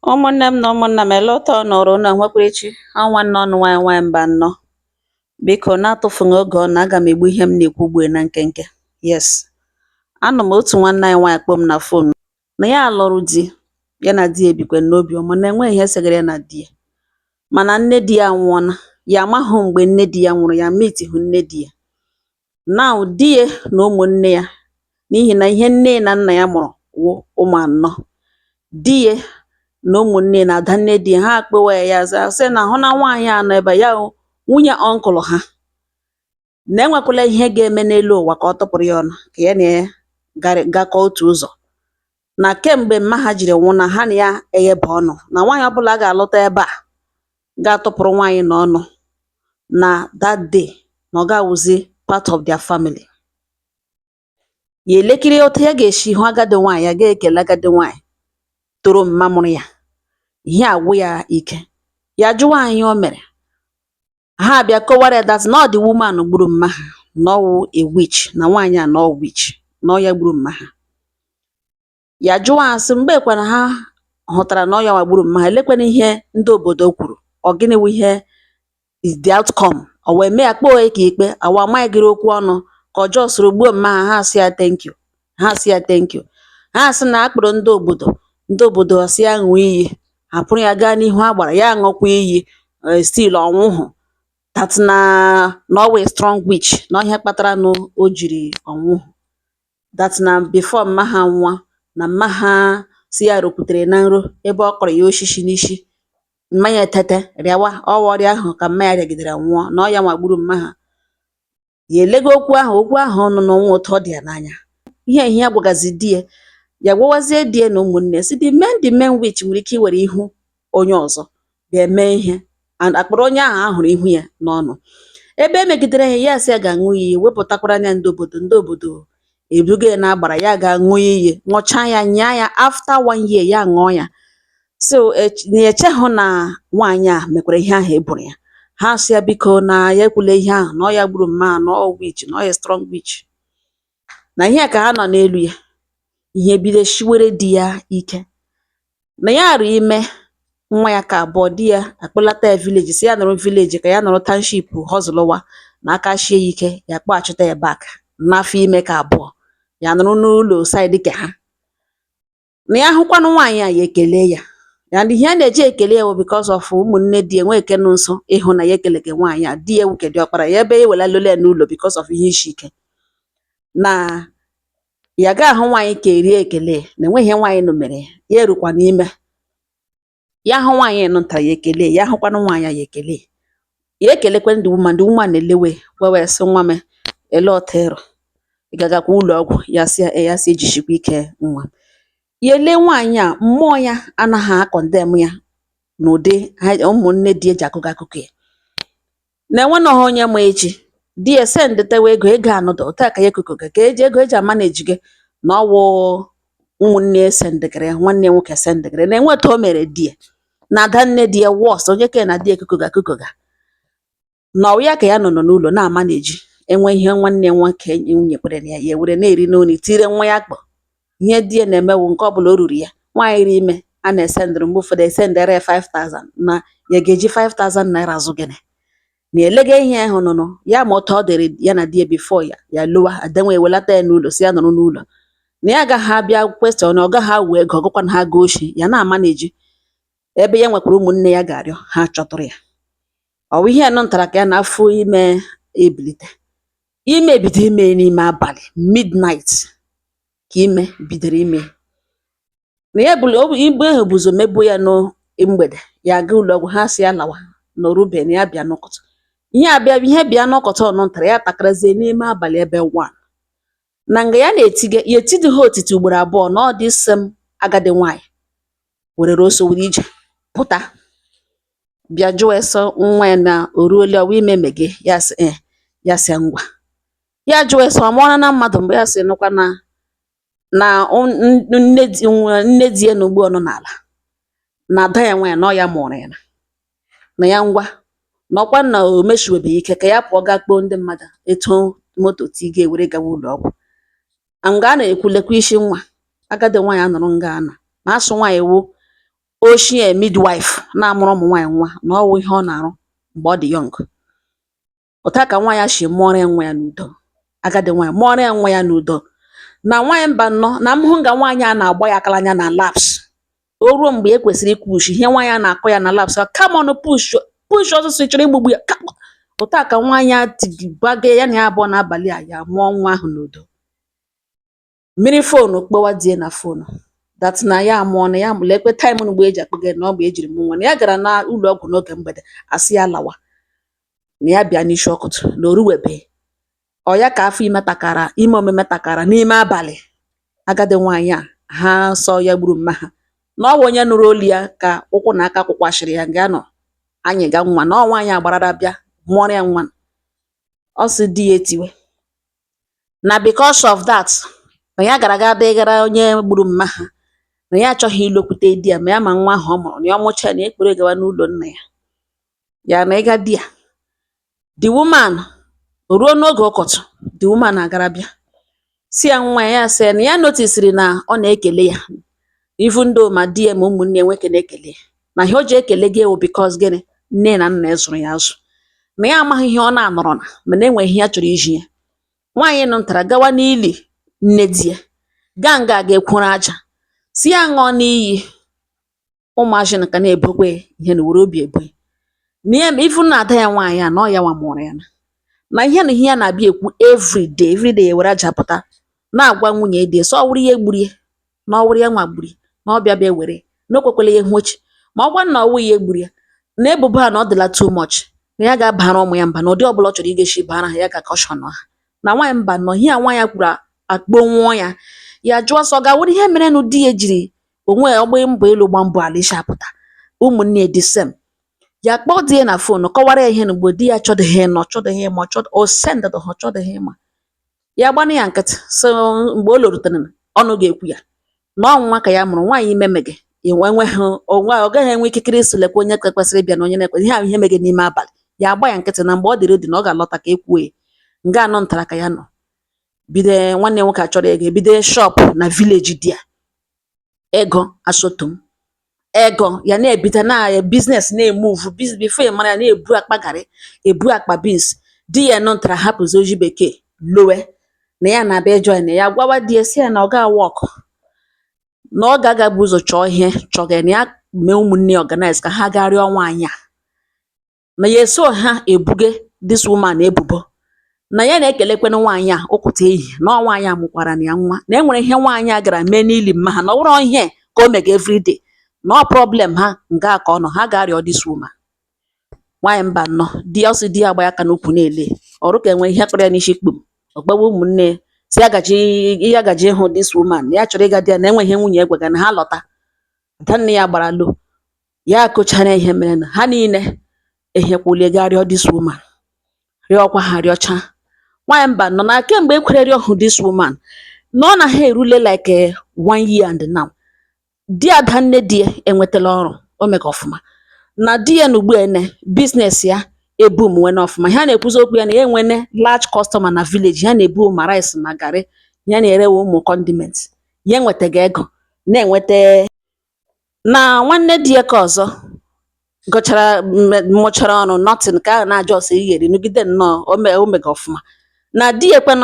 Ụmụnne m na ụmụnna m, ele ụtọ nọrọ unu nwekwara ọ nwanne ọnụ nwaanyị nwaanyị mba nnọọ. Biko na-atụfughị oge ọ na aga m egbu ihe m na-ekwu ugbu a na nkenke. Yes, anọ m otu nwanne anyị nwaanyị kpọọ m na phone na ya lụrụ di, ya na di ya ebikwe n'obi ọma, na enweghị ihe segara ya na di ya, mana nne di ya anwụọna. Ya amahụ mgbe nne di ya nwụrụ, ya meetihụ nne di ya. Now di ya na ụmụnne ya, n'ihi na ihe nne na nna ya mụrụ wụ ụmụ anọ, di ya na ụmụnne na ada nne di ya ha akpọwa ya, ya aza sị na hụ na nwaanyị a nọ ebe a, ya wụ nwunye uncle ha, na enwekwala ihe ga-eme n'elu ụwa ka ọ tụpụrụ ya ọnụ, ka ya na ya gakọọ otu ụzọ, na kemgbe mma ha jiri nwụ na ha na ya eghebe ọnụ, na nwaanyị ọbụla ga-alụta ebe a ga-atụpụrụ nwaanyị na ọnụ na that day na ọ ga-awụzi part of their family. Ya elekiri otu ya ga-esi hụ agadi nwaanyị, ya ga-ekele agadi nwaanyị toro mma mụrụ ya, ihe agwụ ya ike. Ya jụwa anyị o mere, ha bịa kọwara ya that na ọ the woman gburu mma ha, na ọ wụ a witch, na nwaanyị a na ọ witch, na ọ ya gburu mma ha. Ya jụwa ha sị mgbe kwana ha hụtara na ọ ya nwa gburu mma ha, elekwana ihe ndị obodo kwuru, ọ gịnị wụ ihe is the outcome, ọ wee mee ya kpọọ ya ka ikpe awa amaghịrị okwu ọnụ, ka ọ just gbuo mma ha, ha sị ya thank you, ha sị ya thank you. Ha sị na akpọrọ ndị obodo, ndị obodo sị ya ṅụọ iyi, hapụrụ ya gaa n'ihu agbara ya ṅụkwa iyi, still ọnwụhụ, that na ọ wụ a strong witch, na ọ ihe kpatara nụ o jiri ọnwụhụ, that na before mma ha nwụọ, na mma ha si ya rokwutere na nro ebe ọ kọrọ ya osisi n'isi, mma ya etete rịawa ọwa ọrịa ahụ ka mma ya rịagidere nwụọ, na ọ ya nwa gburu mma ha. Ya elego okwu ahụ, okwu ahụ nọ n'onwe otu ọ dị ya n'anya, ihe ihe ya gwagazi di ya, ya gwawazie di ya na ụmụnne si the main witch nwere ike iwere ihu onye ọzọ bịa mee ihe and akpọrọ onye ahụ ahụrụ ihu ya n'ọnụ ebe emegidere ya, ya sị ya ga-aṅụ iyi, wepụtakwara ya ndị obodo, ndị obodo ebugo ya na agbara, ya ga-aṅụ iyi, ṅụchaa ya, nyaa ya, after one year ya ṅụọ ya. So na echehụ na nwaanyị a mekwara ihe ahụ e boro ya. Ha sị ya biko na ya ekwula ihe ahụ, na ọ ya gburu mma, na ọ witch, na ọ ya strong witch, na ihe a ka ha nọ n'elu ya. Ihe bido shiwere di ya ike na ya rụ ime nwa ya ka abụọ, di ya akpọlata ya village, sị ya nọrọ village ka ya nọrọ township hustle na aka shie ya ike, ya kpọghachite ya back n'afọ ime ka abụọ, ya nọrọ n'ụlọ side ke ha, na ya hụkwanụ nwaanyị a ya ekele ya. And ihe a na-eji ekele ya bụ because of ụmụnne di ya enwe nke nọ nso ịhụ na ya ekeleke nwaanyị a, di ya wuke diọkpara ya ebe ewelalola ya n'ụlọ because of ihe isi ike, na ya ga ahụ nwaanyị ka erie ekele ya, na enweghị ihe nwaanyị nụ mere ya, ya erukwa n'ime ya hụ nwaanyị nụtara ya ekele ya, hụkwanụ nwaanyị a ya ekele ya, ekelekwe the woman, the woman elewe gwawa ya sị nwa m ele ọtọ ịrụ, ị gagakwa ụlọ ọgwụ? Ya sị ya ee, ya sị ejishikwa ike nwa ya. Ele nwaanyị a, mmụọ ya anaghị a-condemn ya n'ụdị ha ụmụnne di eji akụkọ akụkọ ya na enwenọghị onye ma echi. Di ya sendịtewa ego, ego anọdụ otu a ka ya ekukoga ka eji ego eji ama-manage gị, na ọwụ ụmụnne ya sendịgara ya, nwanne ya nwoke sendịgara ya, na enweta o mere di ya na ada nne di ya worst, onye ke na di ya ekukoga akukoga, na ọ ya ka ya nọ n'ụlọ na-ama-manage, enwe ihe nwanne ya nwoke nyekwere ya, ya ewere na-eri n'ori tire nwa ya kpọ ihe di ya na-emewu nke ọbụla o ruru ya. Nwaanyị ri ime a na-esendịrị mgbe ụfọdụ esendịrị ya 5000, na ya ga-eji 5000 naira azụ gịnị, na elega ihe ahụ nụnụ ya, ma otu ọ dịrị ya na di ya before ya ya lụwa adenwe ewelata ya n'ụlọ, si ya nọrọ n'ụlọ, na ya agaghị abịa question, ọ gaghị awụ ego ọgụkwa na ha gaa oshi, ya na-ama-manage ebe ya nwekwara ụmụnne ya ga-arịọ ha chọtụrụ ya. Ọ wụ ihe nụ ntara ka ya na afọ ime ebilite, ime bido ime n'ime abalị midnight ka ime bidoro ime, na ya bulu igbe ahụ buzo megbuo ya na mgbede, ya aga ụlọ ọgwụ, ha sị ya lawa na orube, na ya bịa n'ụkọtụ ihe abịa, ihe bịa n'ụkọtụ ọnụ ntara ya takarazie n'ime abalị ebe 1 na nga ya na-etige ya etidighi otiti ugboro abụọ, na ọ dị same agadi nwaanyị werere ọsọ were ije pụta bịa jụọ ese nwa ya na o ruola ọwa ime mege, ya sị ee, ya sị ngwa, ya jụọ ese ọ mụọla na mmadụ mgbe, ya sị nụkwa na na nne di nne di ya na ugbu ọ nọ n'ala na ada ya nwaanyị na ọ ya mụrụ ya, na ya ngwa na ọkwa na o meshiwebeghị ike ka ya pụọ gaa kpọọ ndị mmadụ etu moto tiga ewere gawa ụlọ ọgwụ nga a na-ekwulekwa isi nwa agadi nwaanyị anọrọ nga ana ma asụ nwaanyị wụ. Ochie midwife na-amụrụ ụmụ nwaanyị nwa, na ọ wụ ihe ọ na-arụ mgbe ọ dị young. Otu a ka nwa ya si mụọrọ ya nwa ya n'udo. Agadi nwaanyị mụọrọ ya nwa ya n'udo. Na nwaanyị mba nnọọ na m hụ nga nwaanyị a na-agba ya akalanya na laps. O ruo mgbe e kwesịrị ipush ihe nwaanyị a na-akọ ya na laps, come on, push, push ọsịsọ, ị chọrọ igbugbu ya. Otu a ka nwaanyị a tiri ya na ya abụọ n'abalị a, ya mụọ nwa ahụ n'udo. Mmiri phone kpọwa die na phone that na ya amụọ, na ya lekwe time mgbe eji akpọga na ọ bụ ejiri mụ nwa, na ya gara na ụlọ ọgwụ n'oge mgbede, asị ya lawa, na ya bịa n'isi ọkụtụ na oruwebe ọ ya ka afọ ime takara ime omume takara n'ime abalị. Agadi nwaanyị a ha sọ ya gburu mma ha, na ọ bụ onye nụrụ olu ya ka ụkwụ na aka kwụkwashịrị ya nga nọ anyị ga nwa, na ọ nwaanyị agbarara bịa mụọrọ ya nwa. Ọ sị di ya etiwe na because of that, na ya gara ga dịgara onye gburu mma ha, na ya achọghị ilokwute di ya, ma ya ma nwa ahụ ọ mụrụ, na ya mụchaa na ya ekpere gawa n'ụlọ nna ya, ya na ịga di ya. The woman ruo n'oge ụkọtụ, the woman agara bịa si ya nwa ya, ya sị ya na ya notisiri na ọ na-ekele ya, even though ma di ya ma ụmụnne ya nwoke na-ekele ya, na ihe o ji ekele gị wụ because gịnị, nne na nna ya zụrụ ya azụ, na ya amaghị ihe ọ na-anọrọ na mana enwe ihe ya chọrọ iji ya. Nwaanyị nụ ntara gawa n'ili nne di ya, gaa nga ga-ekworo aja, si ya ṅụọ n'iyi, ụmụazị ka na-ebokwe ihe na were obi ebo ya na ya, even na ada ya nwaanyị a, na ọ ya nwa mụrụ ya, na ihe na ihe ya na-abịa ekwu everyday, everyday ya were aja pụta na-agwa nwunye di ya sọ ọ wụrụ ihe gburu ya, na ọ wụrụ ya nwa gburu ya, na ọ bịa bịa were na o kwekwele ya ihu oche, ma ọ gwa na ọ wụ ihe gburu ya, na ebubo a na ọ dịla too much, na ya ga-abara ụmụ ya mba na ụdị ọbụla ọ chọrọ igeshi bara ha, ya ga-caution ha. Na nwaanyị mba nọ ihe a nwa ya kwuru akpọnwụọ ya, ya jụọ sọ ọ ga-awụrụ ihe mere nụ di ya jiri onwe ọgba mbọ elu gba mbọ ala isi apụta ụmụnne the same. Ya kpọọ di ya na phone kọwara ya ihe na mgbe di ya chọdịghị ịnọ, ọ chọdịghị ịma, o sendịdị ha, ọ chọdịghị ịma, ya gbanụ ya nkịtị. So mgbe o lorutere ọnụ ga-ekwu ya na ọ nwa ka ya mụrụ nwaanyị ime mege enweghị onwe, ọ gaghị enwe ikikere isi lekwa onye kwesịrị ịbịa na onye na-ekwe ihe ahụ ihe mege n'ime abalị. Ya agba ya nkịtị na mgbe ọ dị ready na ọ ga-alọta ka e kwuo ya. Nga anọ ntara ka ya nọ bido nwanne nwoke achọrọ ego ebido shop na village di ya, ego asotom ego ya na-ebido na business na-emove before ị mara ya na-ebu akpa garị, ebu akpa beans. Di ya nọ ntara hapụzi oji bekee lowe na ya na-abịa join ya, gwawa di ya sị ya na ọ ga work, na ọ ga-aga bụ ụzọ chọọ ihe chọga na ya mee ụmụnne ya organize ka ha gaa rịọ nwaanyị a, na ya eso ha ebuge this woman ebubo, na ya na-ekelekwanụ nwaanyị a ụkwụta ehihie, na ọ nwaanyị a mụkwara na ya nwa, na e nwere ihe nwaanyị a gara mee n'ili mma ha, na ọ bụrụ ihe ka o mega everyday, na ọ problem ha nga ka ọ nọ ha ga-arịọ this woman. Nwaanyị mba nnọọ di ya, ọ sị di ya agba ya aka n'ukwu na-ele ọrụ ka enwe ihe kpara ya n'isi kpum, ọgbawa ụmụnne si ya gaji ya gaji ịhụ this woman, ya chọrọ ịga di ya na enwe ihe nwunye egwega na ha lọta. Adanne ya gbara lo ya akụchara ihe mere na ha niile ehekwulie gaa rịọ this woman, rịọkwa ha rịọcha. Nwaanyị mba nọ na kemgbe ekwere rịọ hụ this woman, na ọ na ha erule like one year and now di adanne di ya enwetala ọrụ, o mega ọfụma na di ya na ugbu ene business ya ebum nwene ọfụma. Ha na-ekwuzi okwu ya na ya enwene large customer na village ya, na-ebu ma rice ma garị ya, na-erewe ụmụ condiment ya, enwetaga ego na-enweta. Na nwanne di ya ka ọzọ gụchara mụchara ọrụ nothing ka ahụ na-aja ọsọ igheri nọgide nnọọ o mega ọfụma na di ya ekwe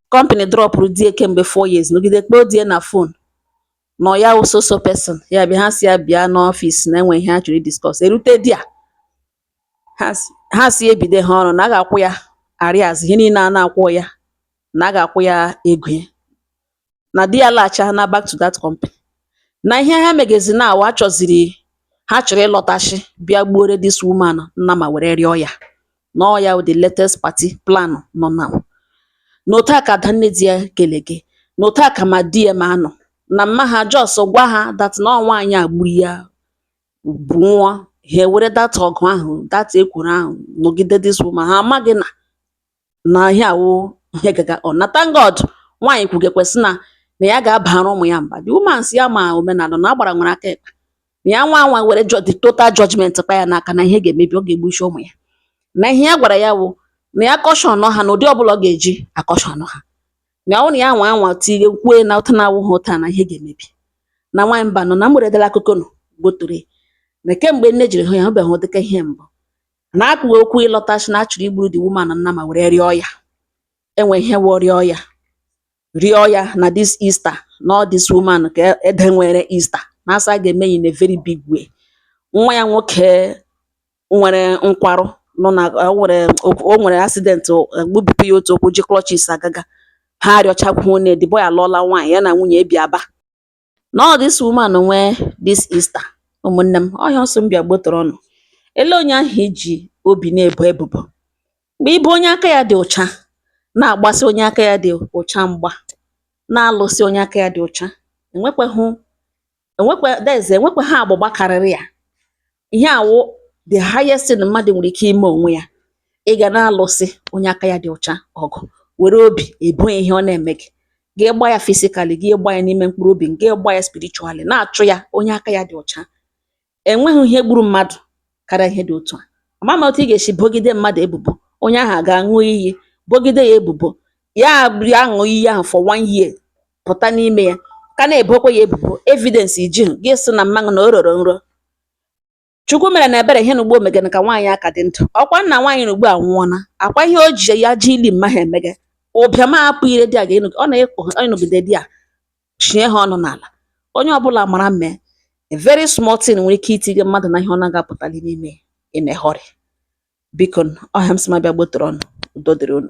company dropụrụ di ya kemgbe 4 years, nọgide kpọọ di ya na phone na ọ ya wụ so so person ya bịa, ha si ya bịa n'office na enwe ihe ha chọrọ idiscuss. Erute di a ha si ebido ha ọrụ na a ga-akwụ ya arrears ihe niile a na-akwụ ya, na a ga-akwụ ya ego ya, na di ya laghachi na back to that company, na ihe ha megezi na awa chọziri ha chọrọ ịlọtachi bịa gbuore this woman nna ma were rịọ ya, na ọ ya wụ the latest party plan nọ now. Na otu a ka adanne di ya kelege, na otu a ka ma di ya ma anọ na mma ha just gwa ha that na ọ nwaanyị a gburu ya bụ nwụọ, ha ewere that ọgụ ahụ, that ekworo ahụ nọgide this woman. Ha amaghị na na ihe awụ ihe gaga on. Na thank God nwaanyị kwugekwe sị na na ya ga-abara ụmụ ya mba. The woman si ya ma omenala na agbara nwere aka ịkpa, na ya nwa anwa were the total judgment kpa ya n'aka, na ihe ga-emebi, ọ ga-egbuchi ụmụ ya. Na ihe ya gwara ya wụ na ya caution ha na ụdị ọbụla ọ ga-eji acaution ha, na ọ na ya nwa anwa tinye kwue na ụta na-awụghị ụta, na ihe ga-emebi. Na nwaanyị mba nọ na m weredela akụkọ nụ Gbotore na kemgbe nne jiri hụ ya, hụbeghị ụdịka ihe mbụ na akpụ okwu ịlọta sị na a chọrọ igburu the woman nna ma were rịọ ya. Enwe ihe wụ rịọ ya, rịọ ya na this Easter, na all this woman ka ede nwere Easter na asa a ga-eme ya in a very big way. Nwa ya nwoke nwere nkwarụ nọ na o nwere accident, gbubipụ ya otu ụkwụ, ji crutches agaga. Ha arịọchakwuo nne. The boy alụọla nwaanyị, ya na nwunye ebi Aba. Na all this woman nwee this Easter. Ụmụnne m, ọhịa ọsọ m bịa gbotoro ọnụ ele onye ahụ iji obi na-ebo ebubo. Mgbe ịbụ onye aka ya dị ụcha, na-agbasi onye aka ya dị ụcha mgba, na-alụsị onye aka ya dị ụcha, enwekweghụ enwekwe that is, enwekweghị agbụgba karịrị ya. Ihe awụ the highest thing mmadụ nwere ike ime onwe ya, ị ga na-alụsị onye aka ya dị ụcha ọgụ, were obi ebo ya ihe ọ na-eme gị, gị gba ya physically, gị gba ya n'ime mkpụrụ obi, gị gba ya spiritually, na-achụ ya onye aka ya dị ụcha. Enweghị ihe gburu mmadụ karịa ihe dị otu a. Ama m otu ị ga-esi bogide mmadụ ebubo, onye ahụ aga ṅụọ iyi bogide ya ebubo, ya ya ṅụọ iyi ahụ for one year, pụta n'ime ya ka na-ebokwa ya ebubo. Evidence ijighị, gị sị na mmanụ na o roro nro. Chukwu mere na ebere ihe na ugbo megana ka nwaanyị aka dị ndụ. Ọkwa nna nwaanyị na ugbu a nwụọna akwa ihe o ji ya ji ili mma ha emege ụbịam apụ ire di a ga ọ na-ịnọgide di a chie ha ọnụ n'ala. Onye ọbụla mara mee a very small thing nwere ike itinye mmadụ na ihe ọ naghị apụtali n'ime in a hurry. Biko, ọhịa m sị m abịa gbotoro ọnụ. Udo dịrị unu.